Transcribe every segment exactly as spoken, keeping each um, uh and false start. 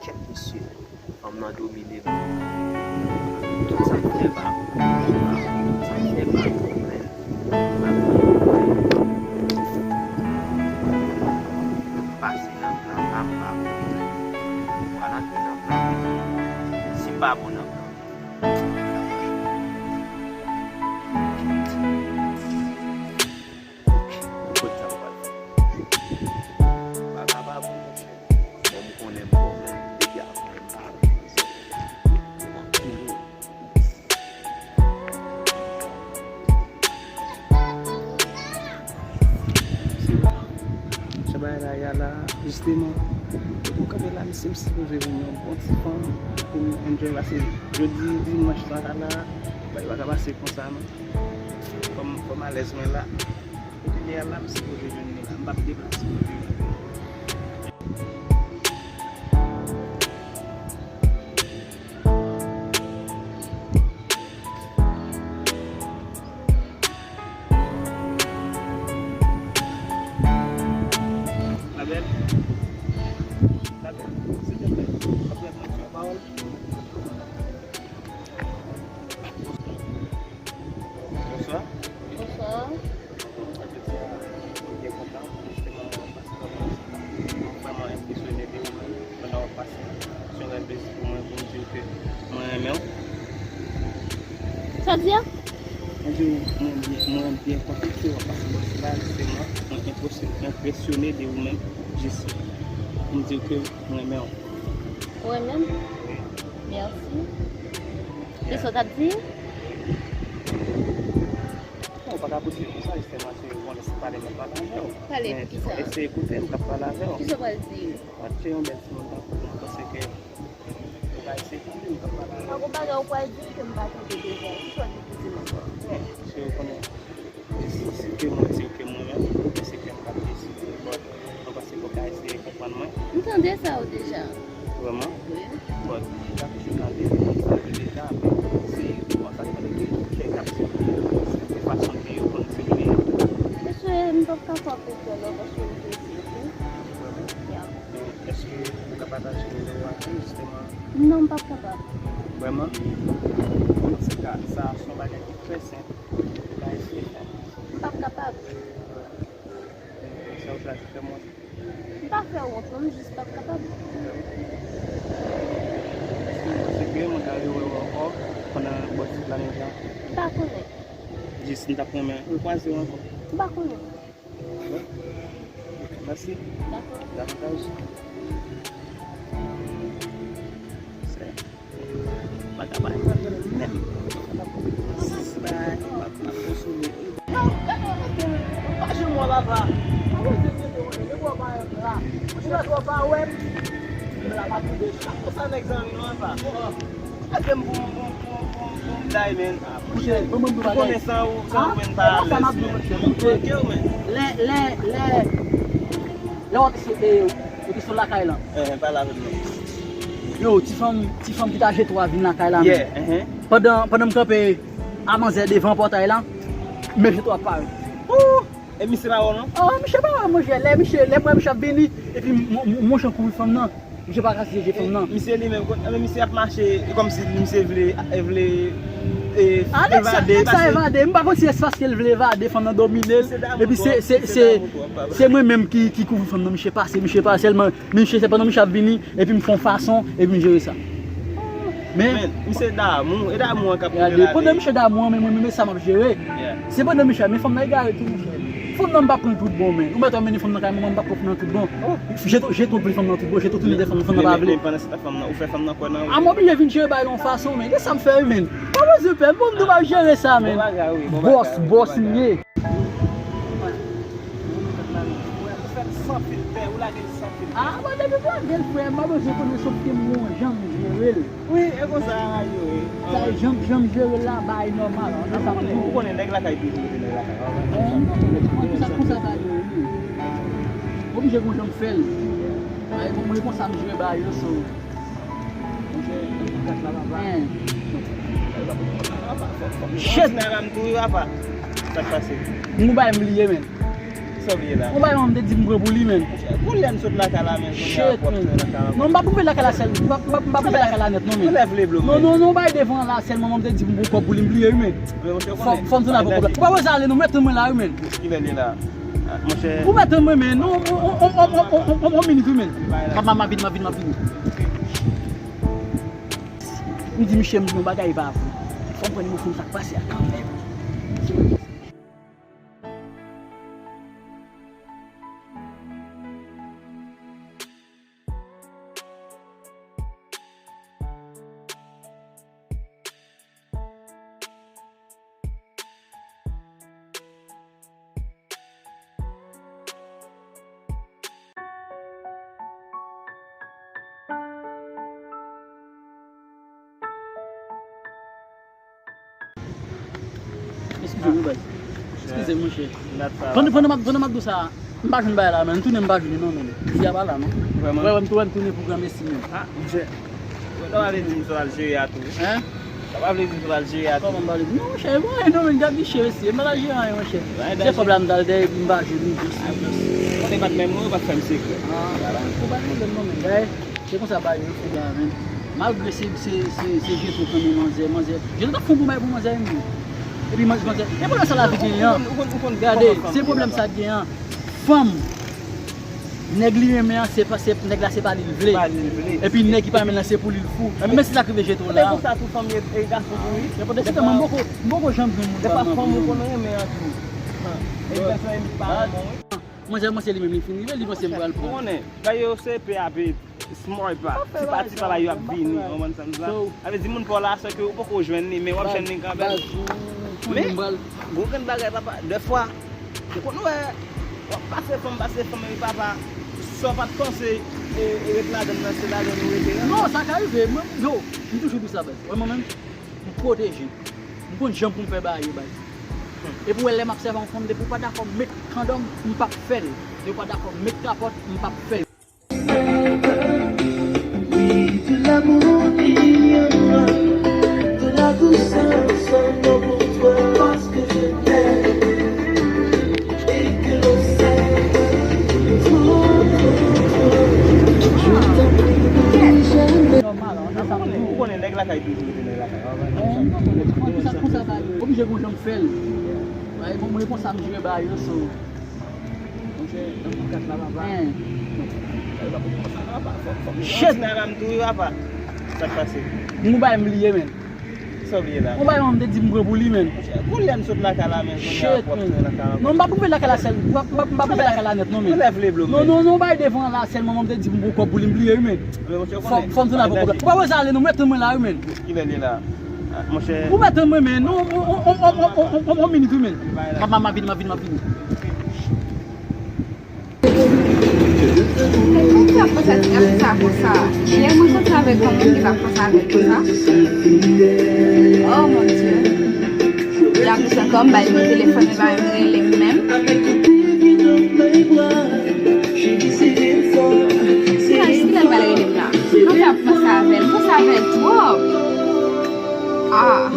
Kèt mesye, fanm nan domine m. Tout sa m fè pa bon, sa m fè pa bon, men m pa pase nan plan pa m pa bon. Vwala ki nan plan. Si m pa bon nan plan. Kot sa m pral fè? Bagay pa bon, monchè. Bon, m konnen m bon, men depi avan m pa bon. Se bagay la, y a la, jisteman, kote m kanpe la, misye, m sipoze jwenn yon bon ti fanm pou m enjoy, pase jodi dimanch sa la, bagay pa ka pase konsa, non. Fò m, fò m alèz mwen la. Kote m ye a la, m sipoze jwenn li la. M p ap deplase pou m vin. La belle. La belle, s'il te plaît, apre mwen ti pawòl. Bonswa. Bonswa. Jodi a, mwen byen kontan, jisteman, paske mwen vrèman enpresyone de ou menm pandan w ap pase. Se yon rèl plezi pou mwen pou m di w ke mwen renmen w. Sa w di a? Mwen di w, mwen byen, mwen byen kontan ke w ap pase bò sila, jisteman, mwen enpresyo-, enpresyone de ou menm, jis pou m di w ke mwen renmen w. Ou renmen m? Wi. Mèsi. Yeah. Kisa w t ap di? Non, ou pa ka poze konsa, jisteman, se yon bon lè se pale, mwen pale avè w. Pale pou kisa? Men fò eseye koute, m t ap pale avè w. Kisa w pral di? Paske yon bèl timoun tankou ou, mwen panse ke ou ka eseye koute, m t ap pale avè w. Pa gon bagay ou pral di m ke m pa tande deja. Kisa w di pou di m ankò? Bon, se ou konnen. E si, si ke mwen di w ke mwen menm, men se ke m p ap deside, but mwen panse ke w ka eseye konprann mwen. M tande sa w deja. Vrèman? Wi. But m ta toujou tande, m tande deja, men se, bon, sa depann de ki, ki k ap siveye, de fason ke yo konn siveye. Mesye, m p ap kapab rete la paske m prese tou. Vrèman? Ya. Men èske ou ka pataje nimewo a pou m, jisteman? Non, m p ap kapab. Vrèman? Antika, sa se yon bagay ki trè senp. Ou ka eseye fè. M p ap kapab. Sa w chwazi fè mwen? M pa fè w wont, non, m jis p ap kapab. Èske w panse ke mwen ka rewè w ankò pandan bò sik la menm jan? M pa konnen. Jis m t ap renmen rekwaze w ankò. M pa konnen. Bon. Mèsi. Dakò. Davantaj. Sè. Bagay pa menm. Bagay pa konsole. Yo, gade yon nèg ki pa janm wè papa. Akoz de Dye te wè, depi w pa wè m la. Ou la twò pa wè m. M la pa toude. Akoz sa nèg zanmi nou an pa. Gade m pou m, pou m, pou m, pou m, pou m day, men. Ou konnen san ou, san ou menm pa alèz, men. Lè, lè, lè, lè w ap eseye, e, e kesyon lakay lan. Eh, pale avè m non. Yo, ti fanm, ti fanm ki ta jete w a vin lakay la, men. Yeah, uh-huh. Pandan, pandan m kanpe a manzè devan pòtay la, men jete w ap parèt. Ooh! E misye pa wè w non? Oh, misye pa wè mwen, lè misye, lè m wè misye ap vini, epi m, m, m, monchè kouvri fanm nan. Misye pa ka sezi je fanm nan. Misye li menm, kon, men misye ap mache kòmsi misye vle, vle, e, evade, nèg sa evade. M pa konn si se paske l vle evade, fanm nan domine l. Epi se, se, se, se mwen menm ki, ki kouvri fanm nan, misye pase, misye pase sèlman. Misye, se pandan misye ap vini, epi m fè yon fason, epi m jere sa. Men, men, misye damou, e damou an k ap moute lavi. Pandan misye damou an, men mwen menm, e sa m ap jere. Yeah. Se pandan misye, men fanm nan egare tou, monchè. Fanm nan m pa pran tout bon, men. Ou mèt ap mennen fanm nan kay manman, m pa pran fanm nan tout bon. Oh. Jete, jete yon pil fanm nan tout bon, jete yon pil de fanm, fanm nan pa vle. Men, men pandan se tan fanm nan, ou fè fanm nan kwè nan ou. A, m oblije vin jere bagay la yon fason, men. Gen sa m fè, wi, men. Pa bezwen pè, bon, m tou m ap jere sa, men. Bon bagay, wi, bon bagay, wi, bon bagay. Bòs, bòs m ye. Ou fè l san filtè, ou lage l san filtè. Ah, mwen depi m lage l, frè, m pa bezwen konnen, sòf ke m gon jan m jere l. Wi, e konsa yo ye. Sa e jan, jan m jere l la, bagay nòmal. Ou konnen, ou konnen nèg lakay toujou rete nèg lakay. Mwen, mwen, mwen, konsa, konsa sa ye, wi. Oblije gon jan m fè l. Bagay bon, mwen konsa m jere bagay yo, so. Shit! Sa k pase? M gon bagay m bliye, men. Ou bay manman m te di m pran pou li, men. Kounye a n sot lakay la, men, kounye a w ap pran nan kay la. Non, m pa pou lakay la sèl, m pa, m pa, m pa pou lakay la nèt, non, men. Non, non, non, bay devan la sèlman, manman m te di m pran kòb pou li, m bliye, wi, men. Fò, fò m tounen avè w. Ou pa bezwen ale, non, m ret tann mwen la, wi, men. Kilè li la? Monchè. Ou mèt tann mwen, men. Non, on, on, on minit, wi, men. M ap, m ap vini, m ap vini, m ap vini. M di misye, m di yon bagay pa vre. Fò m pran nimewo fon sa k pase a kanmenm. Eskize m, baz. Eskize m, monchè. Pandan, pandan m ap, pandan m ap di w sa, m pa jwenn bagay la, men. M tounen, m pa jwenn li, non, men. Li a pa la, non. Vrèman? Wè, wè, m tou, m tounen pou granmesi, men. Ah, monchè. Sa pa vle di m sot al jere a tou. Hein? Sa pa vle di m sot al jere a tou. Kòman m pa vle di? Non, monchè, bon, non, men, gad misye, mesye. M pa al jere anyen, monchè. Se kòb la m t al dèyè, epi m pa jwenn li, jis. Kote pa t menm non, yo pa t fè m sekrè. Ah, ou pa t menm non, men. Dayè, se konsa bagay yo fè la, men. Malgre se, se, se, se jeton k renmen manzè, manzè. Jeton t ap fon pou bay pou manzè, menm. Epi manzè, manzè. E pwoblèm sa lavi genyen an. Gade, se pwoblèm sa genyen an. Fanm. Nèg li renmen an, se pa, se, nèg la se pa li l vle. Se pa li l vle. Epi nèg ki pa renmen l lan, se pou li l fou. Men se sa k rive jeton la. Se konsa tou fanm ye, e gason tou, wi. Men pandan se tan, mwen, m poko, m poko janm jwenn moun pa m nan fanm ou konn renmen an tou. E bèl fanm pa renmen, wi. Manzè, manzè li menm, li fin rive, li panse m pral pran. Ou konnen, bagay yo se P A P, small pa, ti pa ti pa bagay yo ap vini, ou konprann sa m di la? Sa vle di moun pa w la, se ke ou poko jwenn li, men w ap jwenn li kanmenm. Men, gon grenn bagay, papa, dèfwa, ou konn wè, w ap pase fanm, pase fanm, epi papa, sa w pa t panse, e, e ret ladan l lan, se ladan l ou rete an. Non, sa ka rive, mwen, yo, m toujou di w sa, baz. Wè, mwen menm, m pwoteje. M konn jan pou m fè bagay yo, baz. Epi w wè lè m ap sèvi yon fanm, depi w pa dakò met kandòm, m p ap fè l. Depi w pa dakò met kapòt, m p ap fè l. Oui, de l'amour, il y en a, de la douceur, seulement pour toi, parce que je t'aime et que l'on s'aime trop, trop, trop. Je t'en prie, n'oublie jamais. Ou konnen, ou konnen nèg lakay toujou rete nèg lakay. Oblije gon jan m fè l. Mwen konsa m jere bagay yo, so. Shit. Tina pa m tou wi papa. Sa k pase? Moun bay m li ye, men. Sa w bliye la? Ou bay manman m te di m pran pou li, men. Kounye a n sot lakay la, men, kounye a w ap pran nan kay la. Non, m pa pou lakay la sèl, m pa, m pa, m pa pou lakay la nèt, non, men. Non, non, non, bay devan la sèl, manman m te di m pran kòb pou li, m bliye, wi, men. Fò, fò m tounen avè w. Ou pa bezwen ale, non, m ret tann mwen la, wi, men. Kilè li la? Ah, monchè. Ou mèt tann mwen, men. Non, on, on minit, wi, men. M ap, m ap vini, m ap vini, m ap vini. Poukisa w ap pase ak ti gason sa konsa? Yè mwen kontre avèk yon moun ki t ap pase avè l konsa. Oh mon Dieu. Li ap bezwen kòb, m ba li nimewo telefòn, li pa menm rele m menm. Kilè, kilè l pral rele m la? Mwen te ap panse avè l, m panse avè l twòp. Ah. Hmm.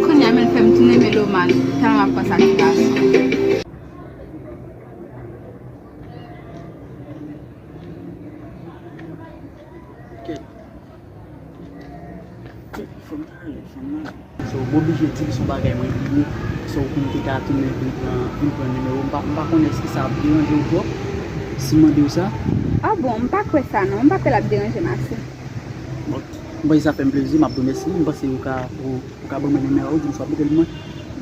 Kounye a, men l fè m tounen melomàn, tèlman m ap panse ak ti gason. Kèt. Kèt, fanm nan, fanm nan. So, m oblije di l se yon bagay mwen bliye. So, pou m te ka tounen vin pran, vin pran nimewo. M pa, m pa konnen èske sa ap deranje w twòp si m mande w sa. Ah bon, m pa kwè sa non. M pa kwè l ap deranje m ase. Bon, m panse sa fè m plezi, m ap remèsye w. M panse ou ka, ou, ou ka ban mwen nimewo w, di m si w ap mete l pou mwen.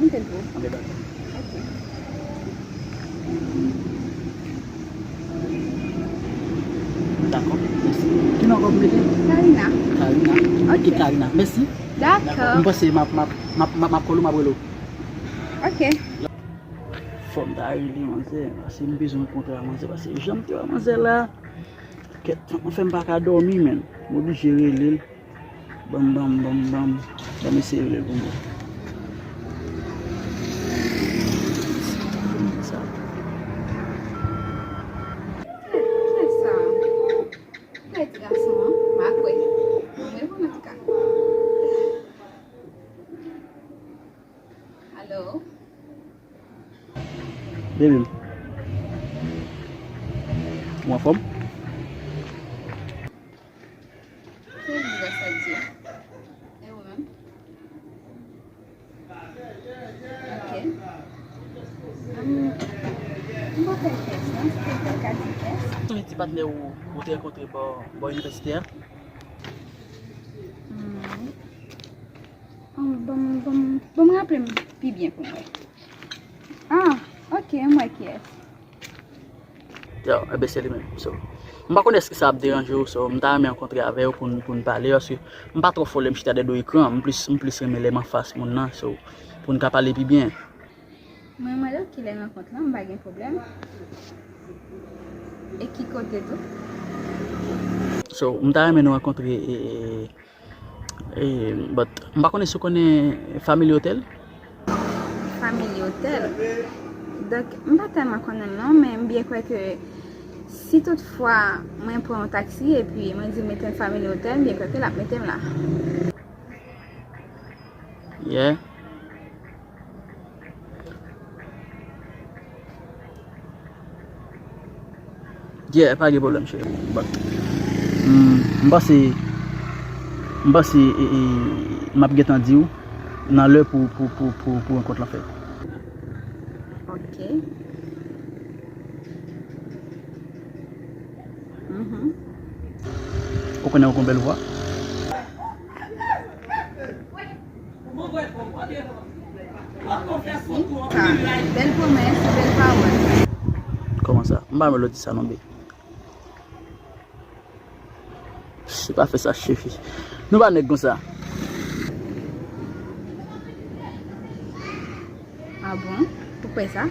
Mete l pou ou. Anben, dakò. Ok. Dakò, mèsi. Ki non ankò pou mete? Karina. Karina. Ok. Ki Karina. Mèsi. Dakò. M panse m ap, m ap, m ap, m ap, m ap kòl ou, m ap rele w. Ok. Fò m ta rele manzè, paske m bezwen kontre a manzè, paske jan m te wè manzè la, kèt, anfen m pa ka dòmi, menn. M oblije rele l. Banm, banm, banm, banm. Banm eseye rele l pou mwen. Sa. Kay ti gason an, m a kwè. Mwen reponn antouka. Mwen Hello. Baby m. Ou anfòm? Ki vre sa di? E ou menm? Ok. Hum, m pa fè kès, non? Se te ka di kès? Ou te di patnè ou, ou te rankontre bò, bò inivèsite a? Hmm. Bon, bon, bon, bon, m raple m pi byen pou m wè. Ah, ok, m wè kiyès. Yo, enben se li menm. So, m pa konnen èske sa ap deranje w, so, m ta renmen rankontre avè w pou n, pou n pale, paske m pa twò fò lè m chita dèyè do ekran, m plis, m plis renmen lè m anfas moun nan, so, pou n ka pale pi byen. Mwen, mwen, lè kilè rankont lan, m pa gen pwoblèm. E ki kote tou? So, m ta renmen nou rankontre, e, e, e, but, m pa konnen si w konnen Family Hotel? Family Hotel? Donk, m pa tèlman konnen l non, men m byen kwè ke si tout fwa mwen pran yon taksi epi mwen di mete m Family Hotel, m byen kwè ke l ap mete m la. Yeah. Yeah, pa gen pwoblèm, cheri. But, mm, m panse, m panse, e, e, m ap gentan di w nan lè pou, pou, pou, pou, pou rankont lan fèt. Ok. Mhm. Ou konnen ou gen yon bèl vwa. Mèsi. Bèl pwomès, bèl pawòl. Kòman sa? M pa renmen lè w di sa non, baby. Cheri, pa fè sa, cheri. Nou pa nèg konsa. Ah bon? Ou kwè sa?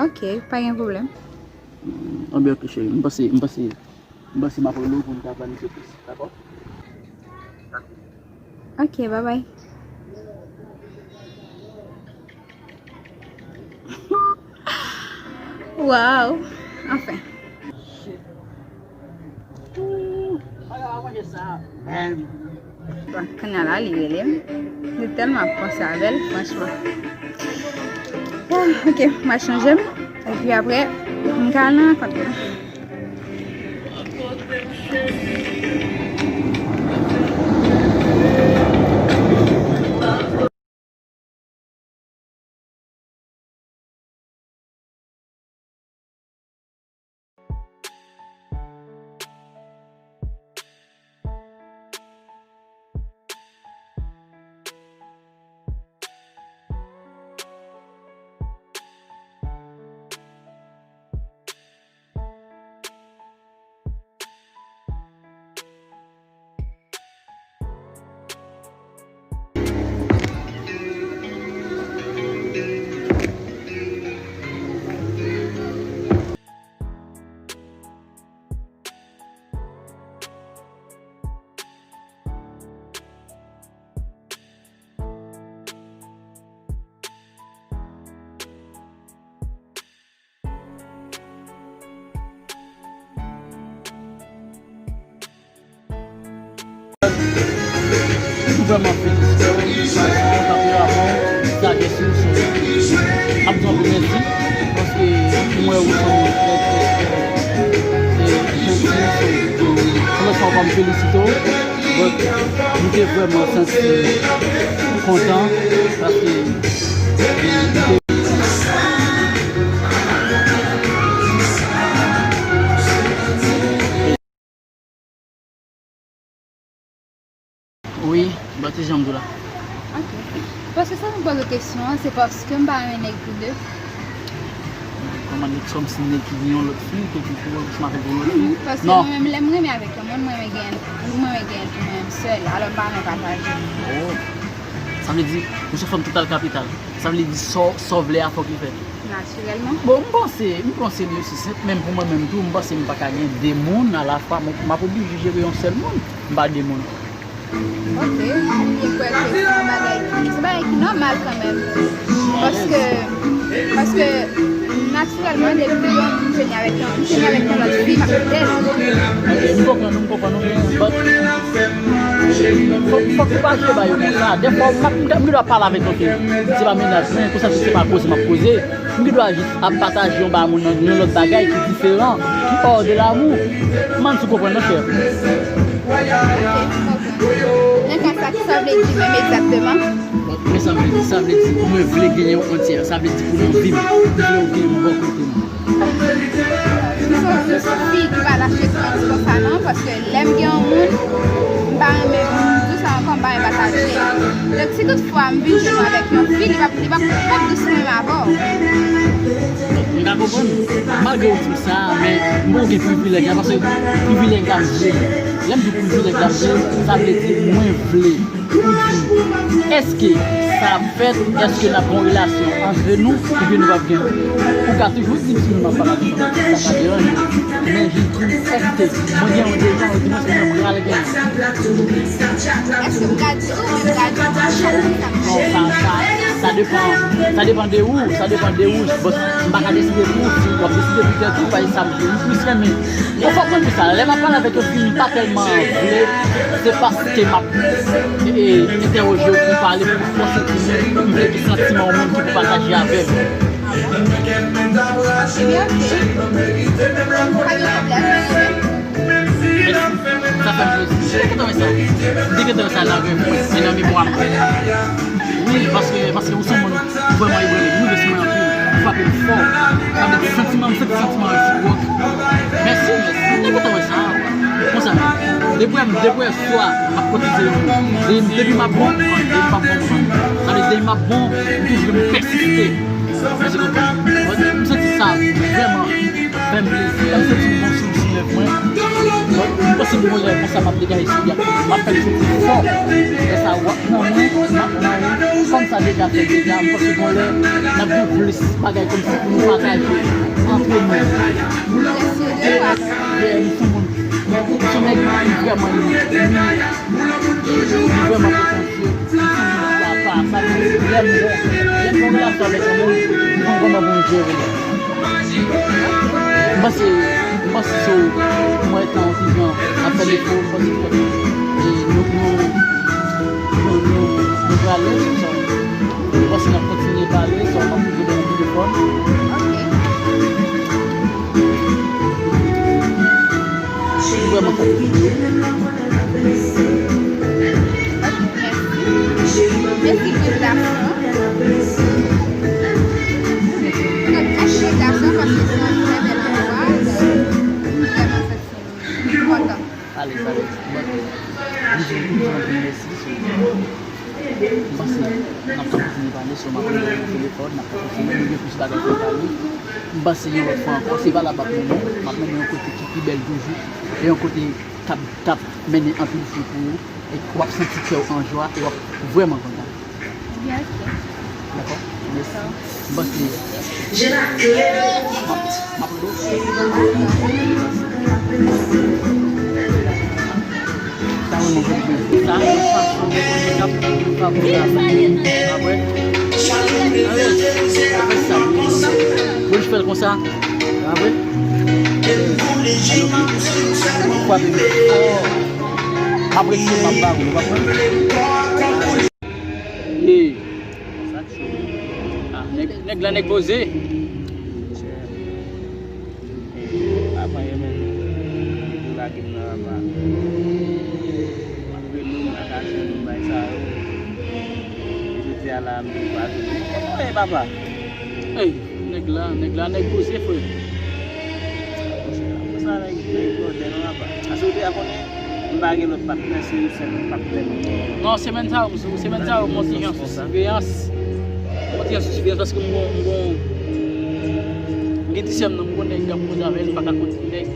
Ok, pa gen pwoblèm. Anben, ok, cheri. M panse, m panse, m panse m ap rele w pou n ka planifye plis, dakò? Ok, babay. Wow! Anfen. Bon, kounye a la, li rele m. Li tèlman ap panse avè l, franchman. Ah, ok, m a chanje m. Epi apre, m ka al nan rankont lan. M vrèman felisite w, m kontan pou rapò w, m sage sou w, so, m ap di w anpil mèsi, paske m wè ou se yon nèg trè, trè, trè, trè janti, so, se yon lòt fwa ankò m felisite w, but m te vrèman santi kontan, paske m te Wi, batize m tou la. Ok. Paske sa m poze kesyon an, se paske m pa renmen nèg tou de. Kòman nèg, kòmsi nèg ki gen yon lòt fi, ke ki pou, pou mache pou yon lòt fi? Mhm, paske non. Mwen menm, lè m renmen avèk yon moun, mwen renmen gen, mwen renmen gen pou mwen menm sèl, alò m pa renmen pataje. Oh. Sa vle di, ou se fanm total kapital. Sa vle di, sa w, sa w vle a fòk li fèt. Natirèlman. Bon, m panse, m panse li osi senp, menm pou mwen menm tou, m panse m pa ka gen de moun alafwa, m, m ap oblije jere yon sèl moun, m pa de moun. Ok, m byen kwè ke se yon bagay ki, se yon bagay ki nòmal kanmenm. Paske, paske, Sèlman depi yon moun vini avèk yon, vini avèk yon lòt fi, m ap kite l. Ok, m konprann ou, m konprann ou, men, but, fòk, fòk ou pa jwe ba yo konsa. Dèfwa, m, m, m gen dwa pale avèk yon fi, se pa mennaj mwen, konsa se pa koze m ap koze. M gen dwa jis ap pataje yon ba moun nan yon lòt bagay ki diferan, ki hors de l'amour. M ann sou konprann, monchè. Ok, m konprann. Nan ka sa, kisa w vle di menm egzakteman? Men sa m vle di, sa vle di, mwen vle genyen w antyè. Sa vle di pou nan vi m, m vle w gen m bò kote m. M se, m se fi ki pa lage pran ti konsa non, paske lè m gen yon moun, m pa renmen, m di w sa ankò, m pa renmen pataje. Donk, si toutfwa m vin jwenn ou avèk yon fi, li p ap, li p ap, li p ap dous menm avè w. M ka konprann, malgre w di m sa, men m poko gen privilèj la, paske privilèj la m vle. Lè m di privilèj la m vle, sa vle di mwen vle. Ou di, èske sa ap fèt? Èske n ap gen yon relasyon antre nou? Oubyen nou p ap gen? Ou ka toujou di m si nou p ap pale avèk mwen, sa pa deranje. Men jis di m, èske mwen gen yon deja, ou di mwen si mwen pral gen? Èske m ka di ou, mwen ka di ou, chak moun sa m Non, sa, sa, sa depan, sa depan de ou, sa depan de ou. Bon, m pa ka deside pou ou, si w ap deside pou tèt ou, paske sa m plis renmen. Bon, fòk mwen di sa, lè m ap pale avèk yon fi, m pa tèlman vle, se paske m ap, e, e, entèwoje w pou pale, pou fè w santi m, m vle gen santiman ou menm ki pou pataje avè m. Ebyen, ok. Pa gen pwoblèm. Mèsi. Sa fè m plezi. M te gentan wè sa. M te gentan wè sa nan rèv mwen. Se nan memwa m. Wi, paske, paske ou se yon moun vrèman ebranle m. Ou rive sou mwen anpil. Ou frape m fò. Sa vle di santiman, m santi santiman resipròk. Mèsi, mèsi. M te gentan wè sa. Konsa, depi, depi yè swa, m ap kotize yon moun. Depi, depi m ap bon, depi m ap bon, sa vle di depi m ap bon, m toujou m pèsiste. Mèsi, konprann. M santi sa vrèman fè m plezi. M santi m bon sou, sou lèv mwen. M panse m gon lè konsa m ap degaje sou li a. M ap fè l soti fò. Lè sa w ap nan mwen, m ap nan ou. Kòm sa deja fè deja, m panse gon lè n ap gen plis bagay kòmsi pou nou pataje antre nou. Yeah, m sou moun. M sou nèg ki vrèman inik. Li vrèman pwotansyèl. Li toujou pa, pa, pa, lè m bon, lè m bon relasyon avèk yon moun, m konn kòman pou m jere l. M panse, m panse se w, mwen, tan ti jan ap fè defo, m panse fòk, e, nou, nou, nou, nou, nou prale, se sa. M panse n ap kontinye pale, sa w ap toujou nan telefòn. Ok. Li vrèman fè m plezi. Mèsi pou envitasyon an. Donk, mèsi pou envitasyon an, paske se yon trè bèl andwa. M vrèman santi m kontan. Alèz, alèz. Bon, m di, m di anpil mèsi. M panse n ap kontinye pale, so m ap rele w nan telefòn, n ap kontinye, nou gen plis bagay pou n pale. M panse yon lòt fwa ankò, se pa la m ap mennen w, m ap mennen w yon kote ki pi bèl toujou, e yon kote k ap, k ap mennen anpil fwi pou ou, e w ap santi kè w an jwa, e w ap vrèman kontan. Byen, ok. Dakò? Mèsi. Dakò. M panse. J'ai la clé de la porte. M ap rele w. Sa vrèman bon, men sa se yon fason de konnen k ap favorab. Apre, apre sa, pou l fè l konsa, apre, frape fò. Apre, se m ap ba ou, ou konprann? Hey. Sa cho. Ah, nèg, nèg la, nèg poze. Chè. Apa ye menm. Li pou lage m nan apa. M ap rele w, m pa ka jwenn ou, bay sa yo. Jodi a la, m vin pa jwenn ou. Kòman w ye, papa? Hey, nèg la, nèg la, nèg poze, frè. Konsa, nèg, nèg blòdè, non, apa. Ase w te a konnen. M pa gen lòt patnè, se yon sèl patnè m gen. Non, semèn sa yo, m sou, semèn sa yo, m monte yon sou siveyans. M monte yon sou siveyans paske m gon, m gon, m gen ti sè m nan, m gon nèg k ap koze avè l, m pa ka konn ki nèg.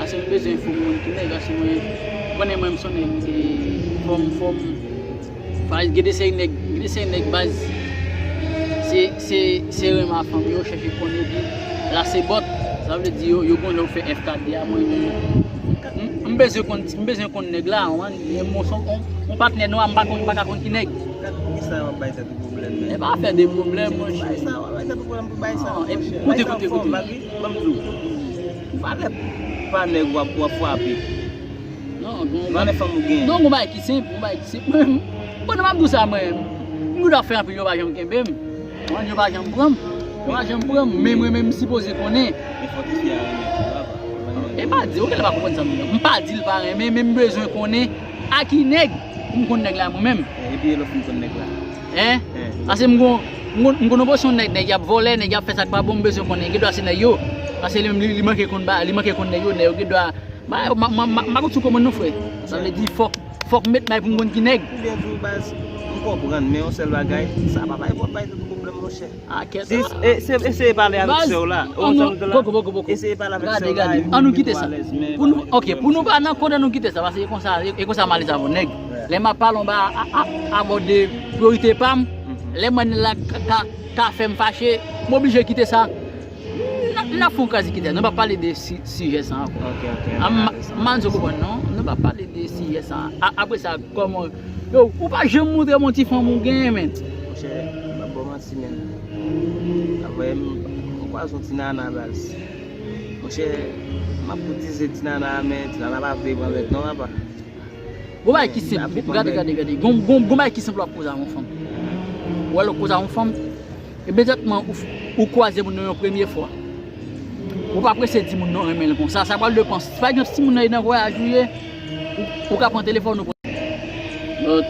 Ase m bezwen enfo pou konn ki nèg, ase mwen, konnen mwen, m se yon nèg, e, fò m, fò m, pa, gen de seri nèg, gen de seri nèg baz, se, se, se renmen fanm yo, chèche konnen, epi lase bòt, sa vle di yo, yo gon lè yo fè F K D a, mwen, m, m bezwen konn, m bezwen konn nèg la, man. Yon, yon, yon, yon patnè nwa, m pa konn, m pa ka konn ki nèg. Poukisa w ap bay tèt ou pwoblèm, men? E pa afè de pwoblèm, monchè. Bay sa, w ap bay tèt ou pwoblèm pou bay sa, monchè. Koute, koute, koute. Bay sa fò, bagay, ban m di w. Valè pa nèg w ap, w ap frape. Non, non. Valè fanm ou genyen. Non, gon bagay ki senp, gon bagay ki senp. Mwen, mwen, m ap di w sa, mwen. M gendwa fè anpil, yo pa janm kenbe m. Mwen, yo pa janm pran m. Yo pa janm pran m. Men mwen menm, m sipoze konnen. Men fò tifi a renmen tou, papa. E pa di, ou genlè pa konprann sa m di. M pa di l pa renmen, men m bezwen konnen a ki nèg pou m konn nèg la mwen menm. Epi lè w fin konn nèg la. Hein? Paske m gon, m gon, m gon yon pòsyon nèg, nèg y ap vòlè, nèg y ap fè sa k pa bon, m bezwen konnen. Gendwa se nèg yo. Paske li, li, li manke konn ba, li manke konn nèg yo, nèg yo gendwa ba yo, ma, ma, ma, ma konn sou kòmann non, frè. Sa vle di fòk, fòk m met may pou m konn ki nèg. Ou byen di w, baz, m konprann, men yon sèl bagay, sa pa bay, pa bay tout pwoblèm, monchè. Ah, kèt. Jis, e, se, eseye pale avèk sè w la. Ou konprann sa m di la? Poko, poko, poko. Eseye pale avèk sè w la. Gade, gade. Ann nou kite sa. Pou nou, ok, pou nou pa nan kont, ann nou kite sa, paske e konsa, e, e konsa m ale sa avon nèg. Lè m ap pale anba a, a, a, abòde priyorite pa m, lè m wè nèg la ka, ka, ka fè m fache, m oblije kite sa. N ap, n ap fè yon kraze kite sa. Nou pa pale de si, sijè sa ankò. Ok, ok. M ann di w konprann non. Nou pa pale de sijè sa. A, apre sa, kòman, yo, ou pa janm montre m yon ti fanm ou genyen, men. Monchè, m ap ba w manti, men. Apre, m, m kwaze yon ti nana, baz. Monchè, m ap koutize ti nana a, men ti nana pa vle pran bèt non, papa. Gon bagay ki senp, gade, gade, gade. Gon, gon, gon bagay ki senp w ap koze a yon fanm. Ou wè lè w koze a yon fanm, imedyatman ou, ou kwaze moun nan yon premye fwa. Ou pa prese di moun nan renmen l konsa. Sa pral depann. Pa egzanp, si moun nan e nan vwayaj ou ye, ou, ou ka pran telefòn ou pran. But,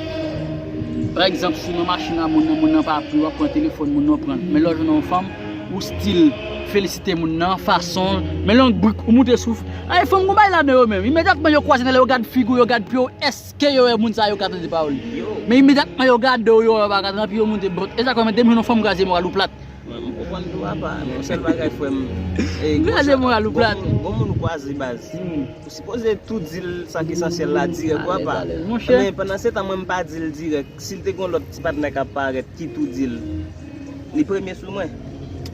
pa egzanp, si w nan machin a moun nan, moun nan pa pran, w ap pran telefòn moun nan pran. Men lè w jwenn yon fanm, ou still felisite moun nan, fason l. Men lè yon brik, ou moute souf. Ay, fanm gon bagay ladan yo menm. Imedyatman yo kwaze nan lè yo gad figi w, yo gad pye w, èske yo wè moun sa yo ka tande pawòl li? Men imedyatman yo gade w, yo wè yo pa ka tande, epi yo moute. But, e sa k fè mwen, depi yon fanm kraze moral ou plat. Mwen, m konprann tou, papa. Men yon sèl bagay, frè m. E, kraze moral ou plat. Gon moun, gon moun ou kwaze, baz. Ou sipoze tou di l sa k esansyèl la dirèk, wi, papa. Men pandan se tan, mwen, m pa di l dirèk. Si l te gon lòt ti patnè k ap parèt, kit ou di l. Li premye sou mwen.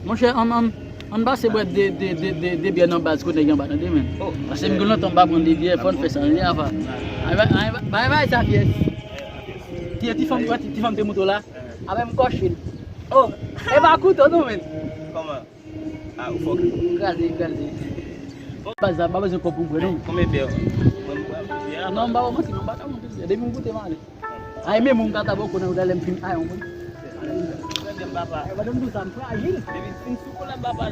Monchè, ann, ann, ann pase bwè de, de, de, de, de byè nan baz kote nèg anba, tande, men. Paske m gen lontan m pa pran de byè, fò n fè sa, wi, apa. Bay, bay, bay, bay sa, fyès. Ti, ti fanm, ti, ti fanm te moute w la. Avè m kòche l. Oh, e pa kouto non, men. Kòman? Ah, ou fòk. Kraze, kraze. Baz la, m pa bezwen kòb pou m pran non. Konbyen byè? Non, m pa ba w manti non, m pa ka manti. Depi m goute, m ale. Ay, men moun kata bòkò nan ou talè m fin ay on moun. Trè byen, papa. Ay, madanm di sa, m frajil. Depi fin sou kou la, papa.